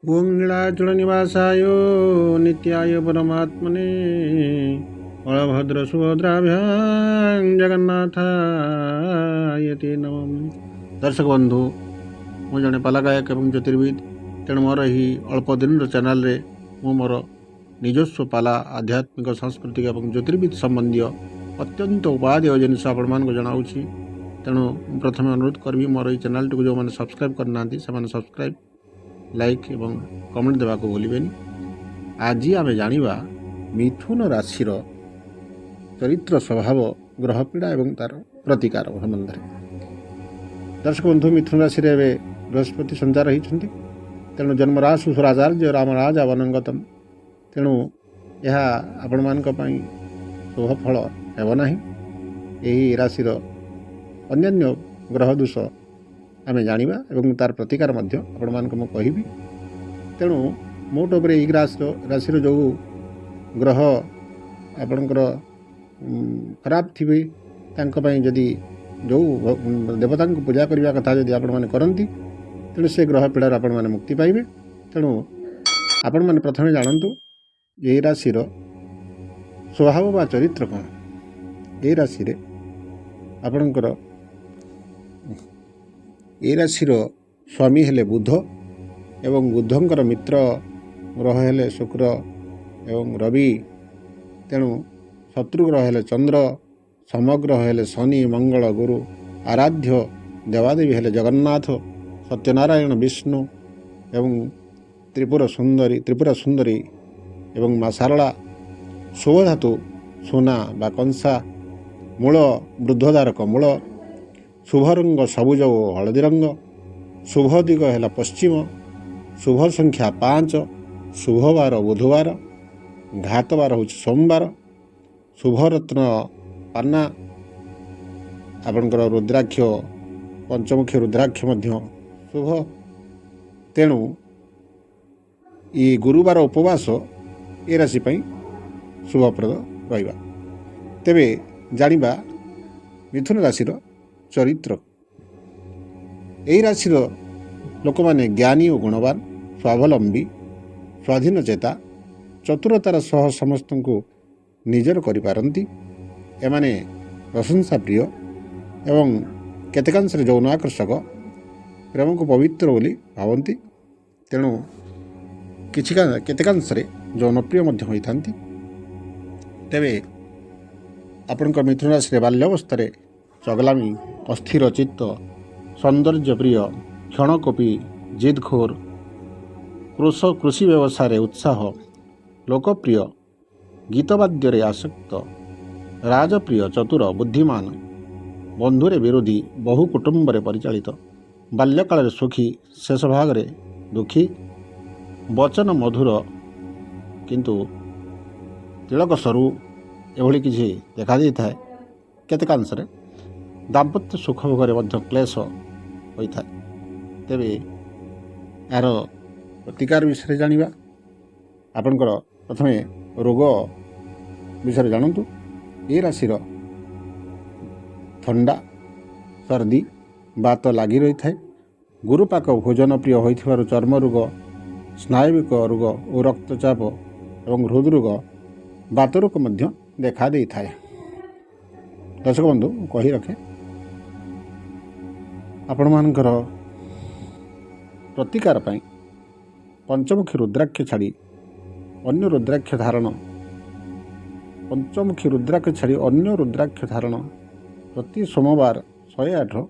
ଓଁ ନୀଳାଚଳ ନିବାସାୟ ନିତ୍ୟାୟ ପରମାତ୍ମନେ ବଳଭଦ୍ର ସୁଭଦ୍ରାଭ୍ୟାଂ ଜଗନ୍ନାଥାୟ ତେ ନମଃ। ଦର୍ଶକ ବନ୍ଧୁ, ମୁଁ ଜଣେ ପାଲା ଗାୟକ ଏବଂ ଜ୍ୟୋତିର୍ବିଦ। ତେଣୁ ମୋର ଏହି ଅଳ୍ପ ଦିନର ଚ୍ୟାନେଲରେ ମୁଁ ମୋର ନିଜସ୍ୱ ପାଲା, ଆଧ୍ୟାତ୍ମିକ, ସାଂସ୍କୃତିକ ଏବଂ ଜ୍ୟୋତିର୍ବିଦ ସମ୍ବନ୍ଧୀୟ ଅତ୍ୟନ୍ତ ଉପାଦେୟ ଜିନିଷ ଆପଣମାନଙ୍କୁ ଜଣାଉଛି। ତେଣୁ ମୁଁ ପ୍ରଥମେ ଅନୁରୋଧ କରିବି, ମୋର ଏହି ଚ୍ୟାନେଲଟିକୁ ଯେଉଁମାନେ ସବସ୍କ୍ରାଇବ୍ କରିନାହାନ୍ତି, ସେମାନେ ସବସ୍କ୍ରାଇବ୍, ଲାଇକ୍ ଏବଂ କମେଣ୍ଟ ଦେବାକୁ ଭୁଲିବେନି। ଆଜି ଆମେ ଜାଣିବା ମିଥୁନ ରାଶିର ଚରିତ୍ର, ସ୍ୱଭାବ, ଗ୍ରହପୀଡ଼ା ଏବଂ ତା'ର ପ୍ରତିକାର ସମ୍ବନ୍ଧରେ। ଦର୍ଶକ ବନ୍ଧୁ, ମିଥୁନ ରାଶିରେ ଏବେ ବୃହସ୍ପତି ସଞ୍ଚାର ହେଇଛନ୍ତି। ତେଣୁ ଜନ୍ମରାଶି ସୁରାଚାର୍ଯ୍ୟ ରାମରାଜା ବନଙ୍ଗତମ। ତେଣୁ ଏହା ଆପଣମାନଙ୍କ ପାଇଁ ଶୁଭ ଫଳ ହେବ ନାହିଁ। ଏହି ରାଶିର ଅନ୍ୟାନ୍ୟ ଗ୍ରହ ଦୋଷ ଆମେ ଜାଣିବା ଏବଂ ତା'ର ପ୍ରତିକାର ମଧ୍ୟ ଆପଣମାନଙ୍କୁ ମୁଁ କହିବି। ତେଣୁ ମୋଟ ଉପରେ ଏହି ରାଶିର ଯେଉଁ ଗ୍ରହ ଆପଣଙ୍କର ଖରାପ ଥିବେ, ତାଙ୍କ ପାଇଁ ଯଦି ଯେଉଁ ଦେବତାଙ୍କୁ ପୂଜା କରିବା କଥା ଯଦି ଆପଣମାନେ କରନ୍ତି, ତେଣୁ ସେ ଗ୍ରହ ପୀଡ଼ାରୁ ଆପଣମାନେ ମୁକ୍ତି ପାଇବେ। ତେଣୁ ଆପଣମାନେ ପ୍ରଥମେ ଜାଣନ୍ତୁ ଏହି ରାଶିର ସ୍ୱଭାବ ବା ଚରିତ୍ର କ'ଣ। ଏହି ରାଶିରେ ଆପଣଙ୍କର ଏହି ରାଶିର ସ୍ୱାମୀ ହେଲେ ବୁଧ ଏବଂ ବୁଧଙ୍କର ମିତ୍ର ଗ୍ରହ ହେଲେ ଶୁକ୍ର ଏବଂ ରବି। ତେଣୁ ଶତ୍ରୁ ଗ୍ରହ ହେଲେ ଚନ୍ଦ୍ର, ସମଗ୍ରହ ହେଲେ ଶନି, ମଙ୍ଗଳ, ଗୁରୁ। ଆରାଧ୍ୟ ଦେବାଦେବୀ ହେଲେ ଜଗନ୍ନାଥ, ସତ୍ୟନାରାୟଣ, ବିଷ୍ଣୁ ଏବଂ ତ୍ରିପୁରା ସୁନ୍ଦରୀ ଏବଂ ମା ଶାରଳା। ଶୁଭଧାତୁ ସୁନା ବା କଂସା, ମୂଳ ବୃଦ୍ଧଦାରକ ମୂଳ। ଶୁଭ ରଙ୍ଗ ସବୁଜ ଓ ହଳଦୀ ରଙ୍ଗ। ଶୁଭ ଦିଗ ହେଲା ପଶ୍ଚିମ। ଶୁଭ ସଂଖ୍ୟା 5। ଶୁଭବାର ବୁଧବାର, ଘାତବାର ହେଉଛି ସୋମବାର। ଶୁଭରତ୍ନ ପାନ୍ନା, ଆପଣଙ୍କର ରୁଦ୍ରାକ୍ଷ, ପଞ୍ଚମୁଖୀ ରୁଦ୍ରାକ୍ଷ ମଧ୍ୟ ଶୁଭ। ତେଣୁ ଇ ଗୁରୁବାର ଉପବାସ ଏ ରାଶି ପାଇଁ ଶୁଭପ୍ରଦ ରହିବା। ତେବେ ଜାଣିବା ମିଥୁନ ରାଶିର ଚରିତ୍ର। ଏହି ରାଶିର ଲୋକମାନେ ଜ୍ଞାନୀ ଓ ଗୁଣବାନ, ସ୍ୱାବଲମ୍ବୀ, ସ୍ୱାଧୀନ ଚେତା, ଚତୁରତାର ସହ ସମସ୍ତଙ୍କୁ ନିଜର କରିପାରନ୍ତି। ଏମାନେ ପ୍ରଶଂସା ପ୍ରିୟ ଏବଂ କେତେକାଂଶରେ ଯୌନ ଆକର୍ଷକ। ପ୍ରେମକୁ ପବିତ୍ର ବୋଲି ଭାବନ୍ତି। ତେଣୁ କିଛି କେତେକାଂଶରେ ଯୌନପ୍ରିୟ ମଧ୍ୟ ହୋଇଥାନ୍ତି। ତେବେ ଆପଣଙ୍କ ମିଥୁନ ରାଶିରେ ବାଲ୍ୟାବସ୍ଥାରେ ଚଗଲାମି, ଅସ୍ଥିର ଚିତ୍ତ, ସୌନ୍ଦର୍ଯ୍ୟ ପ୍ରିୟ, କ୍ଷଣକୋପୀ, ଜିଦଖୋର, କୃଷି ବ୍ୟବସାୟରେ ଉତ୍ସାହ, ଲୋକପ୍ରିୟ, ଗୀତବାଦ୍ୟରେ ଆସକ୍ତ, ରାଜପ୍ରିୟ, ଚତୁର, ବୁଦ୍ଧିମାନ, ବନ୍ଧୁରେ ବିରୋଧୀ, ବହୁ କୁଟୁମ୍ବରେ ପରିଚାଳିତ, ବାଲ୍ୟକାଳରେ ସୁଖୀ, ଶେଷ ଭାଗରେ ଦୁଃଖୀ, ବଚନ ମଧୁର କିନ୍ତୁ ତିଳକ ସରୁ, ଏଭଳି କିଛି ଦେଖାଦେଇଥାଏ। କେତେକାଂଶରେ ଦାମ୍ପତ୍ୟ ସୁଖ ଭୋଗରେ ମଧ୍ୟ କ୍ଲେଶ ହୋଇଥାଏ। ତେବେ ଏହାର ପ୍ରତିକାର ବିଷୟରେ ଜାଣିବା। ଆପଣଙ୍କର ପ୍ରଥମେ ରୋଗ ବିଷୟରେ ଜାଣନ୍ତୁ। ଏ ରାଶିର ଥଣ୍ଡା, ସର୍ଦ୍ଦି, ବାତ ଲାଗି ରହିଥାଏ। ଗୁରୁପାକ ଭୋଜନ ପ୍ରିୟ ହୋଇଥିବାରୁ ଚର୍ମ ରୋଗ, ସ୍ନାୟବିକ ରୋଗ ଓ ରକ୍ତଚାପ ଏବଂ ହୃଦରୋଗ, ବାତ ରୋଗ ମଧ୍ୟ ଦେଖା ଦେଇଥାଏ। ଦର୍ଶକ ବନ୍ଧୁ, ମୁଁ କହି ରଖେ, ଆପଣମାନଙ୍କର ପ୍ରତିକାର ପାଇଁ ପଞ୍ଚମୁଖୀ ରୁଦ୍ରାକ୍ଷ ଛାଡ଼ି ଅନ୍ୟ ରୁଦ୍ରାକ୍ଷ ଧାରଣ, ପଞ୍ଚମୁଖୀ ରୁଦ୍ରାକ୍ଷ ଛାଡ଼ି ଅନ୍ୟ ରୁଦ୍ରାକ୍ଷ ଧାରଣ, ପ୍ରତି ସୋମବାର 108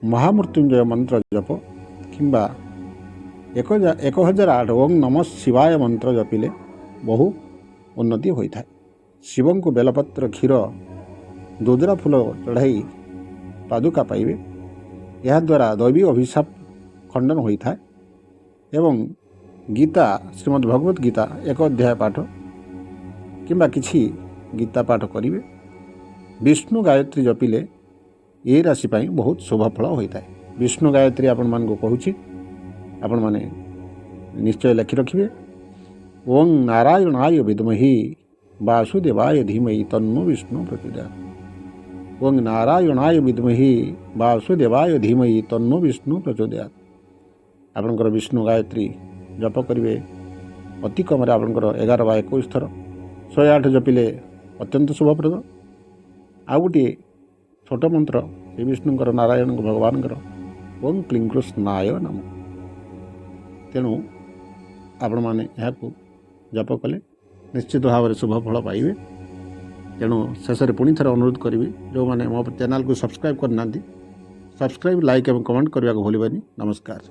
ମହାମୃତ୍ୟୁଞ୍ଜୟ ମନ୍ତ୍ର ଜପ କିମ୍ବା 1008 ଓଂ ନମ ଶିବାୟ ମନ୍ତ୍ର ଜପିଲେ ବହୁ ଉନ୍ନତି ହୋଇଥାଏ। ଶିବଙ୍କୁ ବେଲପତ୍ର, କ୍ଷୀର, ଦୁଦୁରା ଫୁଲ ଚଢ଼ାଇ ପାଦୁକା ପାଇବେ। ଏହାଦ୍ୱାରା ଦୈବୀ ଅଭିଶାପ ଖଣ୍ଡନ ହୋଇଥାଏ ଏବଂ ଗୀତା, ଶ୍ରୀମଦ୍ ଭଗବତ ଗୀତା ଏକ ଅଧ୍ୟାୟ ପାଠ କିମ୍ବା କିଛି ଗୀତା ପାଠ କରିବେ। ବିଷ୍ଣୁ ଗାୟତ୍ରୀ ଜପିଲେ ଏ ରାଶି ପାଇଁ ବହୁତ ଶୁଭ ଫଳ ହୋଇଥାଏ। ବିଷ୍ଣୁ ଗାୟତ୍ରୀ ଆପଣମାନଙ୍କୁ କହୁଛି, ଆପଣମାନେ ନିଶ୍ଚୟ ଲେଖି ରଖିବେ। ଓଂ ନାରାୟଣାୟ ବିଦ୍ମହେ ବାସୁଦେବାୟ ଧୀମହି ତନ୍ନୋ ବିଷ୍ଣୁ ପ୍ରଚୋଦୟାତ୍। ଓଂ ନାରାୟଣାୟ ବିଦ୍ମହେ ବାସୁଦେବାୟ ଧୀମହି ତନ୍ନୋ ବିଷ୍ଣୁ ପ୍ରଚୋଦୟାତ୍। ଆପଣଙ୍କର ବିଷ୍ଣୁ ଗାୟତ୍ରୀ ଜପ କରିବେ ଅତି କମରେ ଆପଣଙ୍କର 11 ବା 21 ଥର। 108 ଜପିଲେ ଅତ୍ୟନ୍ତ ଶୁଭପ୍ରଦ। ଆଉ ଗୋଟିଏ ଛୋଟ ମନ୍ତ୍ର ଶ୍ରୀ ବିଷ୍ଣୁଙ୍କର, ନାରାୟଣଙ୍କ, ଭଗବାନଙ୍କର, ଓಂ କ୍ଲିଂ କୃଷ୍ଣାୟ ନମଃ। ତେଣୁ ଆପଣମାନେ ଏହାକୁ ଜପ କଲେ ନିଶ୍ଚିତ ଭାବରେ ଶୁଭ ଫଳ ପାଇବେ। ତେଣୁ ଶେଷରେ ପୁଣି ଥରେ ଅନୁରୋଧ କରିବି, ଯେଉଁମାନେ ମୋ ଚ୍ୟାନେଲକୁ ସବସ୍କ୍ରାଇବ୍ କରିନାହାନ୍ତି, ସବସ୍କ୍ରାଇବ୍, ଲାଇକ୍ ଏବଂ କମେଣ୍ଟ କରିବାକୁ ଭୁଲିବେନି। ନମସ୍କାର।